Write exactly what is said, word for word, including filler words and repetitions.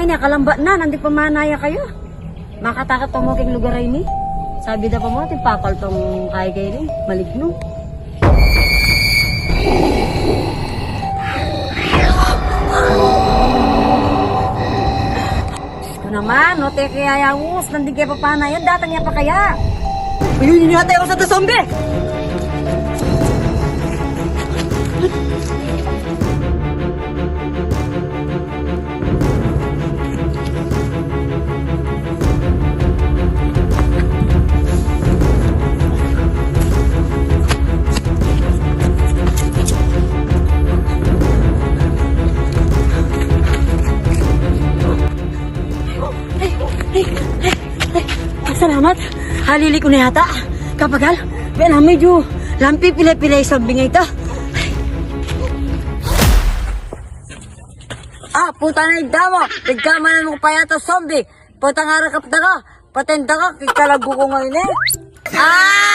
Nya, kalambat na, nandin pa manaya kayu. Makatakut pa mu king lugar a ini. Sabi da pa mu, atin papaltong kaya kayu ini, malignu. Diyos ku naman, no, teke, ayaw, nandin kaya pa panaya, datang ya pa kaya. Ayun, ini yata yung sa zombie! Ay, salamat. Halili ku na yata. Kapagal, bena medyu lampi pile-pile ing zombie a ita. Ah, puta na ing damo. Pigkamanan mu pa yata zombie. Puta nga, rakap da ka. Patenda ka, kikalagu ku ngeni, eh. Ah!